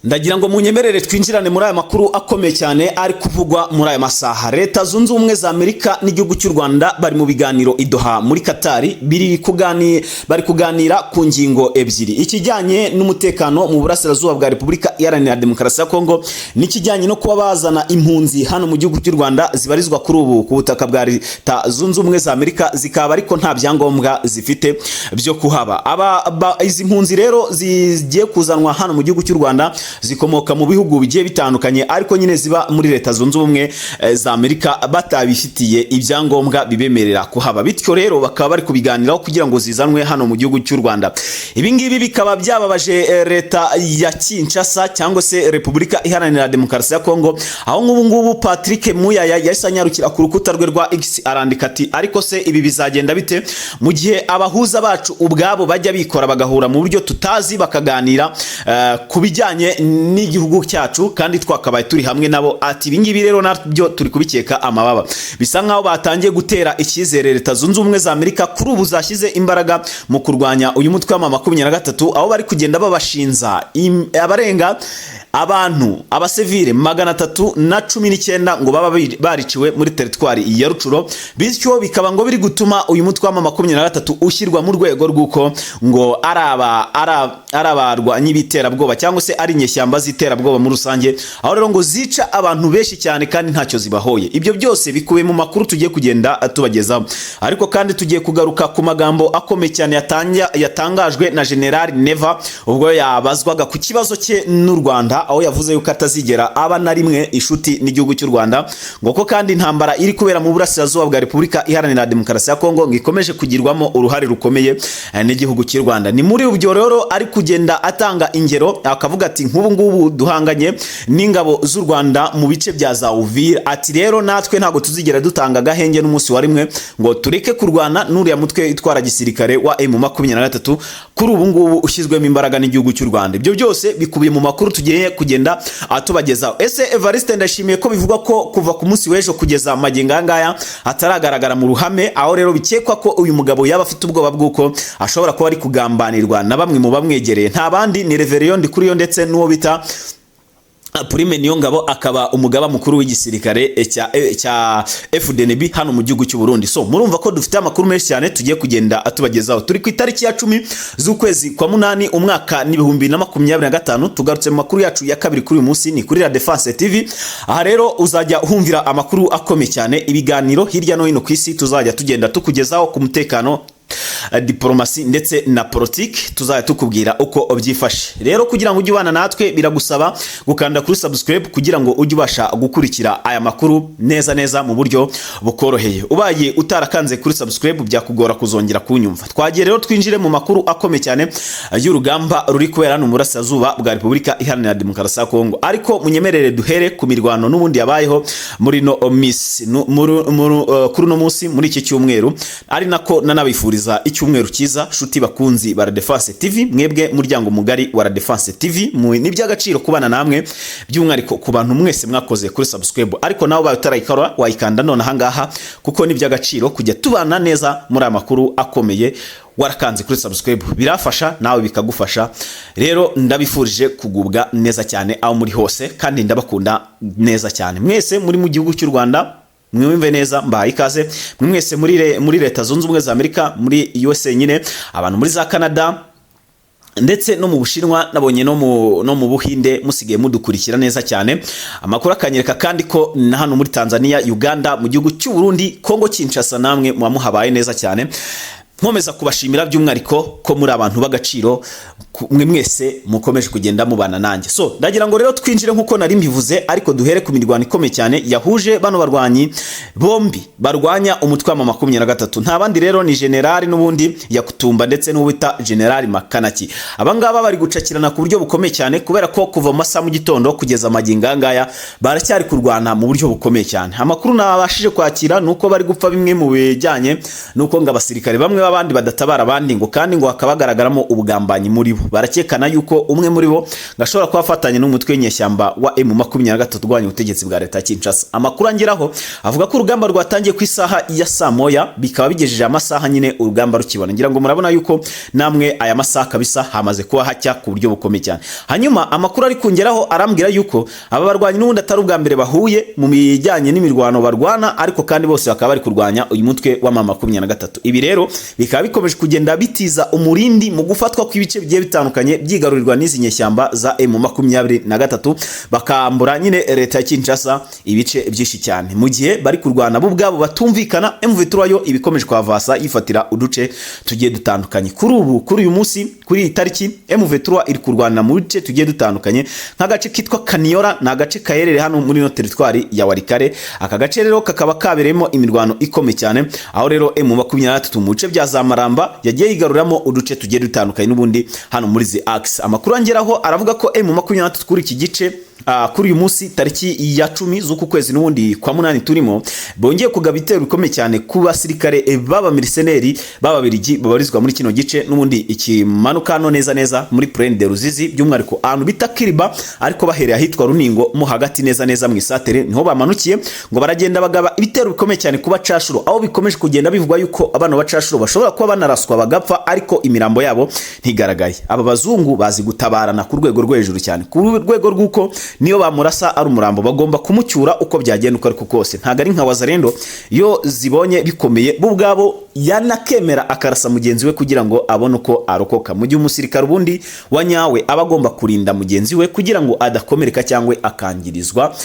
Ndagira ngo munyemerere twinjirane muri aya makuru akomeye cyane ari kuvugwa muri aya masaha. Leta Zunze Ubumwe za Amerika n'igihugu cy'u Rwanda bari mu biganiro i Doha muri Katari, bari kuganira ku ngingo ebyiri: ikijyanye n'umutekano mu burasirazuba bwa Repubulika Iharanira Demokarasi ya Kongo n'ikijyanye no kuba bazana impunzi hano mu gihugu cy'u Rwanda zibarizwa kuri ubu ku butaka bwa Leta Zunze Ubumwe za Amerika, zikaba ariko nta byangombwa zifite byo kuhaba. Izi mpunzi rero zigiye kuzanwa hano mu gihugu cy'u Rwanda zikomoka mu bihugu bigiye bitandukanye, ariko nyine ziba muri Leta Zunze Ubumwe za Amerika batabifitiye ibyangombwa bibemerera kuhaba. Bityo rero bakaba bari kubiganiraho kugira ngo zizanwe hano mu gihugu cy'u Rwanda. Ibi ngibi bikaba byababaje leta ya Kinshasa cyangwa se Repubulika Iharanira Demokarasi ya Kongo, aho nk'ubu ngubu Patrick Muyaya yahise anyarukira ku rukuta rwe rwa X arandika ati: "Ariko se ibi bizagenda bite mu gihe abahuza bacu ubwabo bajya bikora bagahura mu buryo tutazi, bakaganira ku bijyanye n'igihugu cyacu kandi twakabaye turi hamwe nabo?" Ati: "Ibi ngibi rero nabyo turi kubikeka amababa." Bisa nkaho batangiye gutera icyizere Leta Zunze Ubumwe za Amerika kuri ubu zashyize imbaraga mu kurwanya uyu mutwe wa 23, aho bari kugenda babashinza abarenga abantu abasivile 319 ngo baba bariciwe muri teritwari ya Rutshuru. Bityo bikaba ngo biri gutuma uyu mutwe wa 23 ushyirwa mu rwego rw'uko ngo ari abarwanyi b'iterabwoba cyangwa se ari inyeshyamba z'iterabwoba muri rusange, aho rero ngo zica abantu benshi cyane kandi ntacyo zibahoye. Ibyo byose bikubiye mu makuru tugiye kugenda tubagezaho, ariko kandi tugiye kugaruka ku magambo akomeye cyane yatangajwe na General Neva ubwo yabazwaga ku kibazo cye n'u Rwanda, aho yavuze yuko atazigera aba na rimwe inshuti n'igihugu cy'u Rwanda, ngo ko kandi intambara iri kubera mu burasirazuba bwa Repubulika Iharanira Demokarasi ya Kongo ngo ikomeje kugirwamo uruhare rukomeye n'igihugu cy'u Rwanda. Ni muri ibyo rero ari kugenda atanga ingero, akavuga ati: "Nk'ubu ngubu duhanganye n'ingabo z'u Rwanda mu bice bya za Uvira." Ati: "Rero natwe ntabwo tuzigera dutanga agahenge n'umunsi wa rimwe ngo tureke kurwana n'uriya mutwe itwara gisirikare wa M23 kuri ubu ngubu ushyizwemo imbaraga n'igihugu cy'u Rwanda." Ibyo byose bikubiye mu makuru tugiye kugenda tubagezaho. Ese Evariste Ndashimiye, ko bivugwa ko kuva ku munsi w'ejo kugeza magingo aya ngaya ataragaragara mu ruhame, aho rero bikekwa ko uyu mugabo yaba afite ubwoba bw'uko ashobora kuba ari kugambanirwa na bamwe mu bamwegereye, nta bandi ni Reverien Ndikuriyo ndetse n'uwo bita Prime Niyongabo, akaba umugaba mukuru w'igisirikare cya FDNB hano mu gihugu cy'u Burundi? So murumva ko dufite amakuru menshi cyane tugiye kugenda tubagezaho. Turi ku itariki ya 10 z'ukwezi kwa munani, umwaka ni 2025. Tugarutse mu makuru yacu ya kabiri kuri uyu munsi, ni kuri La Defense TV. Aha rero uzajya uhumvira amakuru akomeye cyane, ibiganiro hirya no hino ku isi tuzajya tugenda tukugezaho ku mutekano, diporomasi ndetse na politiki, tuzajya tukubwira uko byifashe. Rero kugira ngo ujye ubana natwe biragusaba gukanda kuri subscribe kugira ngo ujye ubasha gukurikira aya makuru neza neza mu buryo bukoroheye. Ubaye utarakanze kuri subscribe byakugora kuzongera kunyumva. Twagiye rero twinjire mu makuru akomeye cyane y'urugamba ruri kubera hano mu burasirazuba bwa Repubulika Iharanira Demokarasi ya Kongo, ariko munyemerere duhere ku mirwano n'ubundi yabayeho muri no misi kuri uno munsi muri iki cyumweru, ari nako nanabifuriza icyumweru cyiza, shuti bakunzi ba La Defense TV, mwebwe muryango mugari wa La Defense TV. Ni iby'agaciro kubana namwe, by'umwihariko ku bantu mwese mwakoze kuri subscribe, ariko nawe ubaye utarayikora wayikanda none ahangaha, kuko ni iby'agaciro kujya tubana neza muri aya makuru akomeye. Warakanze kuri subscribe birafasha, nawe bikagufasha. Rero ndabifurije kugubwa neza cyane aho muri hose, kandi ndabakunda neza cyane mwese muri mu gihugu cy'u Rwanda. Mwumve neza, mbahaye ikaze mwe mwese muri Leta Zunze Ubumwe za Amerika, muri USA nyine, abantu muri za Canada ndetse no mu Bushinwa, nabonye no mu Buhinde musigaye mudukurikira neza cyane. Amakuru akanyereka kandi ko na hano muri Tanzania, Uganda, mu gihugu cy'u Burundi, Kongo Kinshasa, namwe muba muhabaye neza cyane. Nkomeza kubashimira by'umwihariko ko muri abantu b'agaciro, mwe mwese mukomeje kugenda mubana nanjye. So ndagira ngo rero twinjire nk'uko nari mbivuze, ariko duhere ku mirwano ikomeye cyane yahuje bano barwanyi bombi barwanya umutwe wa 23. Nta bandi rero ni Generali n'ubundi Yakutumba ndetse n'uwita Generali Makanaki. Abangaba bari gucakirana ku buryo bukomeye cyane, kubera ko kuva mu masaha mu gitondo kugeza magingo aya ngaya baracyari kurwana mu buryo bukomeye cyane. Amakuru nabashije kwakira ni uko bari gupfa bimwe mu bijyanye n'uko ngo abasirikare bamwe baba b'abandi badatabara abandi, ngo kandi ngo hakaba hagaragaramo ubugambanyi muri bo. Barakekana yuko umwe muri bo ngo ashobora kuba afatanya n'umutwe w'inyeshyamba wa M23 urwanya ubutegetsi bwa leta ya Kinshasa. Amakuru angeraho avuga ko urugamba rwatangiye ku isaha ya saa 1, bikaba bigejeje amasaha nyine urugamba rukibona. Ngira ngo murabona yuko namwe aya masaha kabisa hamaze kuba hacya ku buryo bukomeye cyane. Hanyuma amakuru ari kungeraho arambwira yuko aba barwanyi n'ubundi atari ubwa mbere bahuye mu bijyanye n'imirwano barwana, ariko kandi bose bakaba bari kurwanya uyu mutwe wa M23. Ibi rero bikaba bikomeje kugenda bitiza umurindi mu gufatwa kw'ibice bigiye bitandukanye byigarurirwa n'izi nyeshyamba za M23, bakambura nyine leta ya Kinshasa ibice byinshi cyane, mu gihe bari kurwana bo ubwabo batumvikana. M23 yo ibikomeje kwavasa yifatira uduce tugiye dutandukanye. Kuri ubu, kuri uyu munsi, kuri iyi tariki, M23 iri kurwana mu bice tugiye dutandukanye, nk'agace kitwa Kaniora, ni agace kaherereye hano muri no teritwari ya Walikale. Aka gace rero kakaba kabereyemo imirwano ikomeye cyane, aho rero M23 mu bice bya za Maramba yagiye yigaruramo uduce tugiye dutandukanye n'ubundi hano muri zi axe. Amakuru angeraho aravuga ko M23 kuri iki gice, kuri uyu munsi tariki ya 10 z'uku kwezi n'ubundi kwa munani turimo, bongeye kugaba ibitero bikomeye cyane ku basirikare b'abamiriseneri b'Ababirigi babarizwa muri kino gice n'ubundi ikimanuka hano neza neza muri Plaine de Ruzizi, by'umwihariko ahantu bita Kiriba, ariko bahereye ahitwa Runingo mo hagati neza neza mu isatere niho bamanukiye. Ngo baragenda bagaba ibitero bikomeye cyane ku bacashuro, aho bikomeje kugenda bivugwa yuko abana bacashuro bashobora kuba banaraswa bagapfa, ariko imirambo yabo ntigaragaye. Aba bazungu bazi gutabarana ku rwego rwo hejuru cyane, ku rwego rw'uko niyo bamurasa ari umurambo bagomba kumucyura uko byagenda uko ariko kose. Ntabwo ari nka Wazalendo, iyo zibonye bikomeye bo ubwabo yanakemera akarasa mugenzi we kugira ngo abone uko arokoka, mu gihe umusirikare ubundi wa nyawe aba agomba kurinda mugenzi we kugira ngo adakomereka cyangwa akangirizwa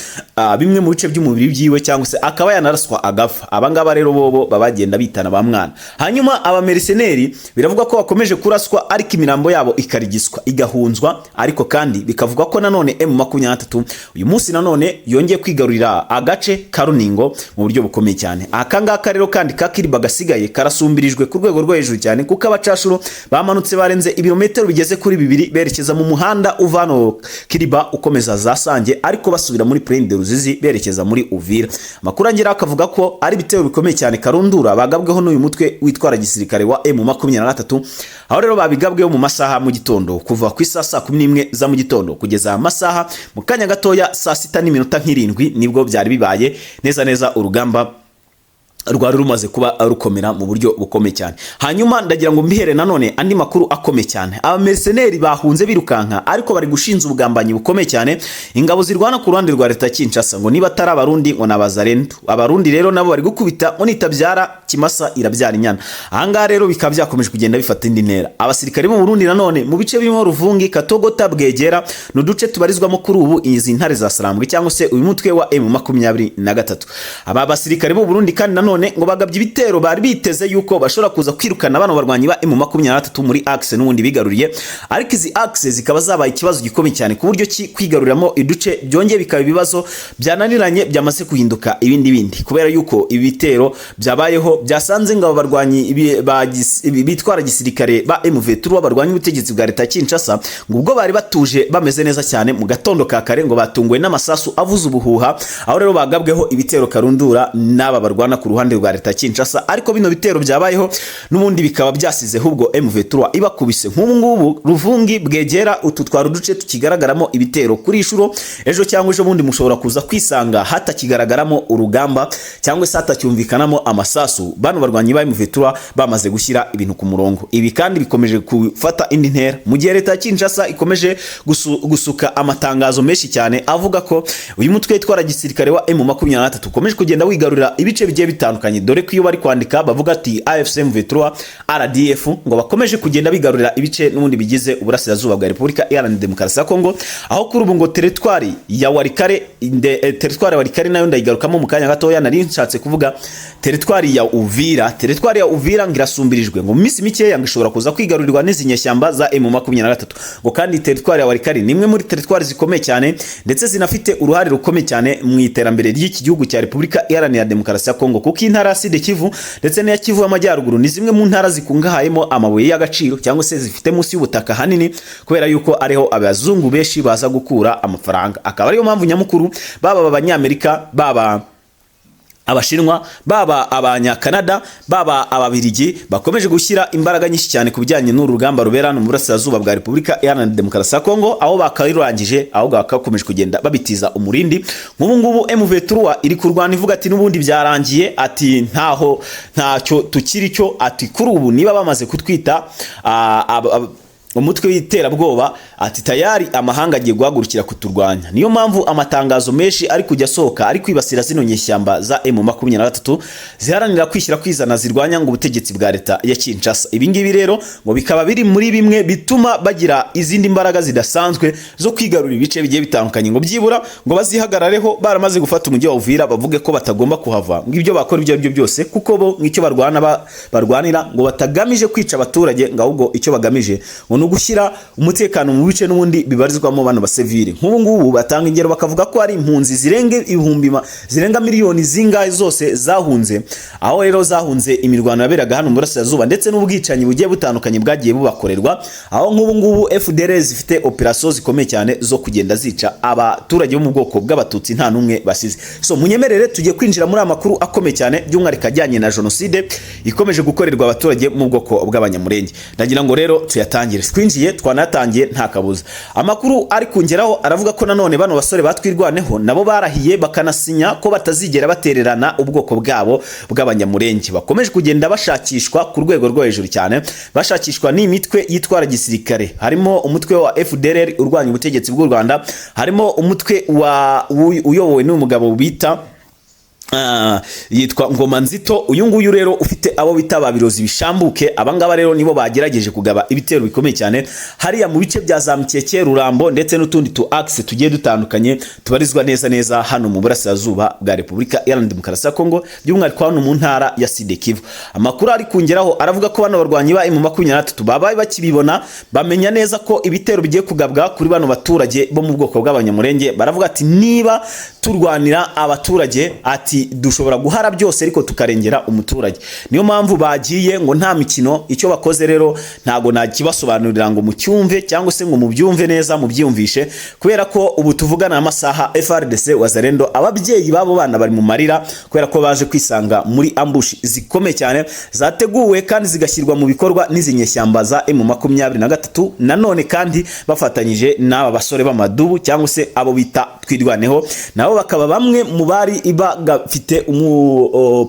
bimwe mu bice by'umubiri byiwe, cyangwa se akaba yanaraswa agapfa. Abangaba rero bobo baba bagenda bitana ba mwana. Hanyuma abamerceneri biravugwa ko bakomeje kuraswa, ariko imirambo yabo ikarigiswa igahunzwa. Ariko kandi bikavugwa ko nanone M23 uyu munsi nanone yongeye kwigarurira agace ka Runingo mu buryo bukomeye cyane. Aka ngaka rero kandi ka Kiriba gasigaye karasumbirijwe ku rwego rwo hejuru cyane, kuko abacashuro bamanutse barenze ibirometero bigeze kuri 2 berekeza mu muhanda uva hano Kiriba ukomeza za Sange, ariko basubira muri Plaine de Ruzizi berekeza muri Uvira. Amakuru angera akavuga ko ari ibitero bikomeye cyane karundura bagabweho n'uyu mutwe witwara gisirikare wa M23, aho rero babigabweho mu masaha mu gitondo, kuva ku isaha saa 11 za mu gitondo kugeza amasaha mu kanya gatoya saa 6 n'iminota nk'irindwi, nibwo byari bibaye neza neza, urugamba rwari rumaze kuba rukomera mu buryo bukomeye cyane. Hanyuma ndagira ngo mbihere nanone andi makuru akomeye cyane. Abamerceneri bahunze birukanka, ariko bari gushinza ubugambanyi bukomeye cyane ingabo zirwana ku ruhande rwa leta ya Kinshasa, ngo niba atari Abarundi ngo n'Abazarendu. Abarundi rero nabo bari gukubita ngo nitabyara kimasa irabyara inyana. Ahangaha rero bikaba byakomeje kugenda bifata indi ntera. Abasirikare b'u Burundi nanone mu bice birimo Ruvungi, Katogota, Bwegera, ni uduce tubarizwamo kuri ubu izi ntare za Sarambwe cyangwa se uyu mutwe wa M23. Aba basirikare b'u Burundi kandi nanone ngo bagabye ibitero bari biteze yuko bashobora kuza kwirukana bano barwanyi ba M23 muri axe n'ubundi bigaruriye, ariko izi axe zikaba zabaye ikibazo gikomeye cyane, ku buryo ki kwigaruriramo iduce byongeye bikaba ibibazo byananiranye, byamaze guhinduka ibindi bindi, kubera yuko ibi bitero byabayeho byasanze ngo aba barwanyi bitwara gisirikare ba M23 barwanya ubutegetsi bwa leta ya Kinshasa, ngo ubwo bari batuje bameze neza cyane mu gatondo ka kare, ngo batunguwe n'amasasu avuza ubuhuha, aho rero bagabweho ibitero karundura n'aba barwana ku ruhande rwa leta ya Kinshasa. Ariko bino bitero byabayeho n'ubundi bikaba byasize ahubwo M23 ibakubise. Nk'ubu ngubu Ruvungi, Bwegera, utu twari uduce tukigaragaramo ibitero kuri ishuro. Ejo cyangwa ejo bundi mushobora kuza kwisanga hatakigaragaramo urugamba cyangwa se hatacyumvikanamo amasasu, bano barwanyi ba M23 bamaze gushyira ibintu ku murongo. Ibi kandi bikomeje gufata indi ntera mu gihe leta ya Kinshasa ikomeje gusuka amatangazo menshi cyane avuga ko uyu mutwe witwara gisirikare wa M23 ukomeje kugenda wigarurira ibice bigiye bitandukanye, dore ko iyo bari kwandika bavuga ati AFC M23 RDF, ngo bakomeje kugenda bigarurira ibice n'ubundi bigize uburasirazuba bwa Repubulika Iharanira Demokarasi ya Kongo, aho kuri ubu ngo teritwari ya Walikale teritwari ya Walikale nayo ndayigarukamo mu kanya gatoya. Nari nshatse kuvuga teritwari ya Uvira. Teritwari ya Uvira ngo irasumbirijwe, ngo mu minsi mikeya ngo ishobora kuza kwigarurirwa n'izi nyeshyamba za M23. Ngo kandi teritwari ya Walikale ni imwe muri teritwari zikomeye cyane, ndetse zinafite uruhare rukomeye cyane mu iterambere ry'iki gihugu cya Repubulika Iharanira Demokarasi ya Kongo, kuko intara ya Sud Kivu ndetse n'iya Kivu y'Amajyaruguru ni zimwe mu ntara zikungahayemo amabuye y'agaciro, cyangwa se zifite munsi y'ubutaka hanini, kubera yuko ariho abazungu benshi baza gukura amafaranga, akaba ariyo mpamvu nyamukuru baba Abanyamerika, baba Abashinwa, baba Abanyakanada, baba Ababirigi, bakomeje gushyira imbaraga nyinshi cyane ku bijyanye n'uru rugamba rubera hano mu burasirazuba bwa Repubulika Iharanira Demokarasi ya Kongo, aho bakarurangije, ahubwo bakakomeje kugenda babitiza umurindi. Nk'ubu ngubu M23 iri kurwana ivuga ati n'ubundi byarangiye, ati ntaho ntacyo tukiri cyo, ati kuri ubu niba bamaze kutwita umutwe w'iterabwoba, ati tayari amahanga agiye guhagurukira kuturwanya. Niyo mpamvu amatangazo menshi ari kujya asohoka ari kwibasira zino nyeshyamba za M23 ziharanira kwishyira kwizana, zirwanya ngo ubutegetsi bwa leta ya Kinshasa. Ibi ngibi rero ngo bikaba biri muri bimwe bituma bagira izindi mbaraga zidasanzwe zo kwigarurira ibice bigiye bitandukanye, ngo byibura ngo bazihagarareho baramaze gufata umujyi wa Uvira, bavuge ko batagomba kuhava, ngo ibyo bakora ibyo ari byo byose, kuko bo ngicyo barwana barwanira ngo batagamije kwica abaturage, ngo ahubwo icyo bagamije ngo ni ugushyira umutekano mu bice n'ubundi bibarizwamo bano basivili. Nk'ubu ngubu batanga ingero bakavuga ko hari impunzi zirenga ibihumbi zirenga miliyoni zingahe zose zahunze, aho rero zahunze imirwano yaberaga hano mu burasirazuba ndetse n'ubwicanyi bugiye butandukanye bwagiye bubakorerwa, aho nk'ubu ngubu FDLR zifite operasiyo zikomeye cyane zo kugenda zica abaturage bo mu bwoko bw'Abatutsi, nta n'umwe basize. So munyemerere tugiye kwinjira muri aya makuru akomeye cyane, by'umwihariko ajyanye na jenoside ikomeje gukorerwa abaturage mu bwoko bw'Abanyamurenge. Ndagira ngo rero tuyatangire, twinjiye twanatangiye nta kabuza. Amakuru ari kungeraho aravuga ko nanone bano basore batwirwaneho nabo barahiye bakanasinya ko batazigera batererana ubwoko bwabo bw'Abanyamurenge. Bakomeje kugenda bashakishwa ku rwego rwo hejuru cyane, bashakishwa n'imitwe yitwara gisirikare, harimo umutwe wa FDLR urwanya ubutegetsi bw'u Rwanda, harimo umutwe wa uyobowe n'umugabo bita yitwa Ngoma Nzito. Uyu nguyu rero ufite abo bita babirozi bishambuke. Abangaba rero nibo bagerageje kugaba ibitero bikomeye cyane hariya mu bice bya za Mukeke, Rurambo ndetse n'utundi tu axe tugiye dutandukanye tubarizwa neza neza hano mu burasirazuba bwa Repubulika Iharanira Demokarasi ya Kongo, by'umwihariko hano mu ntara ya Sud Kivu. Amakuru ari kungeraho aravuga ko bano barwanyi ba M23 babaye bakibibona, bamenya neza ko ibitero bigiye kugabwa kuri bano baturage bo mu bwoko bw'Abanyamurenge, baravuga ati niba turwanira abaturage, ati dushobora guhara byose ariko tukarengera umuturage. Niyo mpamvu bagiye ngo nta mikino. Icyo bakoze rero ntago nakibasobanurira ngo mucyumve cyangwa se ngo mubyumve neza, mubyiyumvishe, kubera ko ubu tuvugana amasaha FARDC, Wazalendo, ababyeyi b'abo bana bari mu marira, kubera ko baje kwisanga muri ambush zikomeye cyane zateguwe kandi zigashyirwa mu bikorwa n'izi nyeshyamba za M23, nanone kandi bafatanyije n'aba basore b'amadubu cyangwa se abo bita Twirwaneho, nabo bakaba bamwe mu bari bafite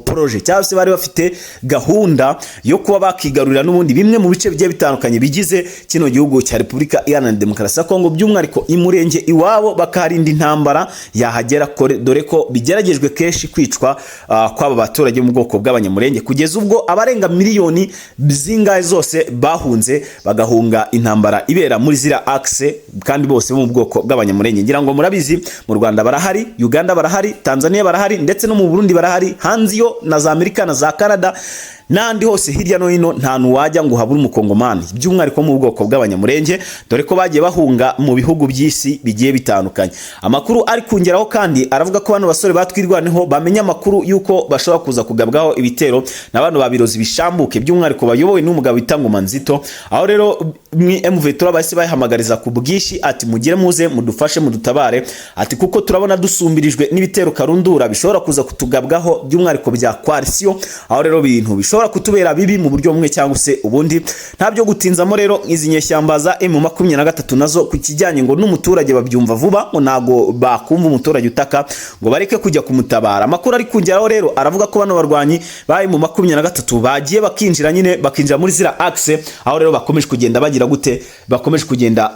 projet cyangwa se bari bafite gahunda yo kuba bakigarurira n'ubundi bimwe mu bice bigiye bitandukanye bigize kino gihugu cya Repubulika Iharanira Demokarasi ya Kongo, by'umwihariko Imurenge iwabo, bakaharinda intambara yahagera, dore ko bigeragejwe kenshi kwicwa kw'aba baturage mu bwoko bw'Abanyamurenge, kugeza ubwo abarenga miliyoni zingahe zose bahunze, bagahunga intambara ibera muri ziriya axe, kandi bose bo mu bwoko bw'Abanyamurenge. Ngira ngo murabizi, mu Rwanda barahari, Uganda barahari, Tanzania barahari, ndetse no mu Burundi barahari, hanze iyo na za Amerika na za Canada n'ahandi hose hirya no hino, nta wajya ngo uhabure umukongomani, by'umwihariko mu bwoko bw'Abanyamurenge, dore ko bagiye bahunga mu bihugu by'isi bigiye bitandukanye. Amakuru ari kungeraho kandi aravuga ko bano basore batwirwaneho bamenya amakuru y'uko bashobora kuza kugabwaho ibitero na bano babirozi bishambuke, by'umwihariko bayobowe n'umugabo wita Ngoma Nzito, aho rero M23 bahise bayihamagariza ku bwinshi, ati mugire muze mudufashe, mudutabare, ati kuko turabona dusumbirijwe n'ibitero karundura bishobora kuza kutugabwaho, by'umwihariko bya coalition, aho rero ibintu bishobora kutubera bibi mu buryo bumwe cyangwa se ubundi. Nta byo gutinzamo rero, izi nyeshyamba za M23 nazo ku kijyanye ngo n'umuturage babyumva vuba, ngo ntago bakumva umuturage utaka ngo bareke kujya kumutabara. Amakuru ari kungeraho rero aravuga ko bano barwanyi ba M23 bagiye bakinjira nyine, bakinjira muri zira axe, aho rero bakomeje kugenda bagira gute, bakomeje kugenda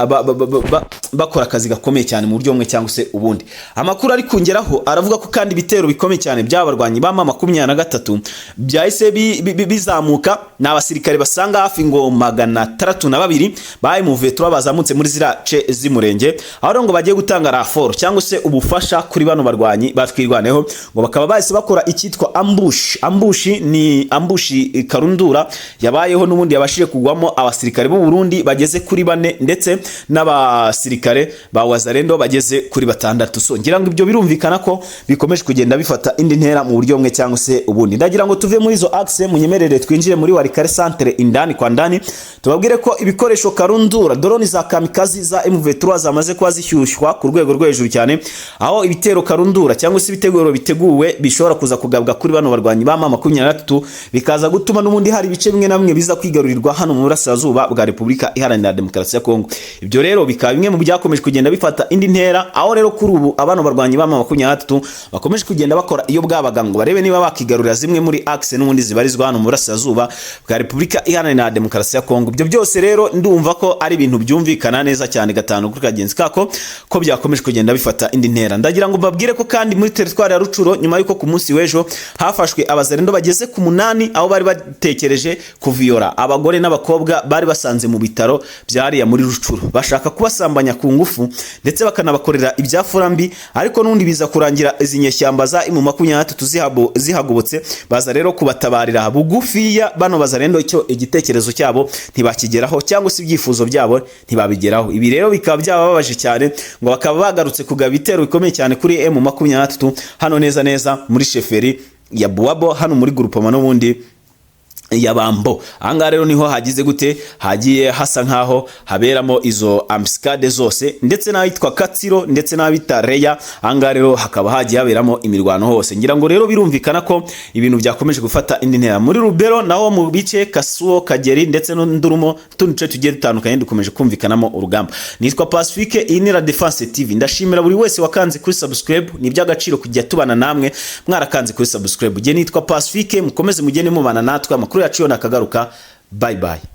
bakora akazi gakomeye cyane mu buryo bumwe cyangwa se ubundi. Amakuru ari kungeraho aravuga ko kandi ibitero bikomeye cyane by'abarwanyi ba M23 byahise bizamuka, ni abasirikare basanga hafi ngo 602 ba M23 bazamutse muri ziriya ce z'Umurenge, aho rero ngo bagiye gutanga renfort cyangwa se ubufasha kuri bano barwanyi batwirwaneho, ngo bakaba bahise bakora icyitwa ambush. Ambush ni ambush karundura yabayeho n'ubundi yabashije kugwamo abasirikare b'u Burundi bageze kuri bane ndetse n'abasirikare ba Wazalendo bageze kuri batandatu. So ngira ngo ibyo birumvikana ko bikomeje kugenda bifata indi ntera mu buryo bumwe cyangwa se ubundi. Ndagira ngo tuve muri izo axe, munyemerere. Munyemerere twinjire muri Walikale centre indani kwa ndani, tubabwire ko ibikoresho karundura, drone za kamikaze za M23 zamaze kuba zishyushywa ku rwego rwo hejuru cyane, aho ibitero karundura cyangwa se ibiteguro biteguwe bishobora kuza kugabwa kuri bano barwanyi ba M23, bikaza gutuma n'ubundi hari ibice bimwe na bimwe biza kwigarurirwa hano mu burasirazuba bwa Repubulika Iharanira Demokarasi ya Kongo. Ibyo rero bikaba bimwe mu byakomeje kugenda bifata indi ntera, aho rero kuri ubu abano barwanyi ba M23 bakomeje kugenda bakora iyo bwabaga ngo barebe niba bakigarurira zimwe muri axe n'ubundi zibarizwa hano mu burasirazuba bwa Repubulika Iharanira Demokarasi ya Kongo. Ibyo byose rero ndumva ko ari ibintu byumvikana neza cyane gatanu kuri kagenzi kako ko byakomeje kugenda bifata indi ntera. Ndagira ngo mbabwire ko kandi muri teritwari ya Rutshuru, nyuma y'uko ku munsi w'ejo hafashwe abazarendo bageze ku 8, aho bari batekereje kuviyora abagore n'abakobwa bari basanze mu bitaro byariya muri Rutshuru, bashaka kubasambanya ku ngufu ndetse bakanabakorera ibyafura mbi, ariko n'ubundi biza kurangira izi nyeshyamba za M23 zihagobotse, baza rero kubatabarira bugufiya. Bano bazarendo icyo igitekerezo cyabo ntibakigeraho cyangwa se ibyifuzo byabo ntibabigeraho. Ibi rero bikaba byabababaje cyane, ngo bakaba bagarutse kugaba ibitero bikomeye cyane kuri M23 hano neza neza muri chefferie ya Buwabo, hano muri groupement n'ubundi ya Bambo. Ahangaha rero niho hagize gute, hagiye hasa nkaho haberamo izo embuscade zose, ndetse n'ahitwa Katsiro ndetse n'abita Reya. Ahangaha rero hakaba hagiye haberamo imirwano hose. Ngira ngo rero birumvikana ko ibintu byakomeje gufata indi ntera. Muri Rubero naho mu bice Kasuo, Kageri ndetse n'Ndurumo, tundi duce tugiye dutandukanye dukomeje kumvikanamo urugamba. Nitwa Pacifique, iyi ni La Defense TV. Ndashimira buri wese wakanze kuri subscribe, ni iby'agaciro kujya tubana namwe mwarakanze kuri subscribe. Jye nitwa Pacifique, mukomeze mugende mubana natwe, amakuru yacu yo nakagaruka. Bye bye.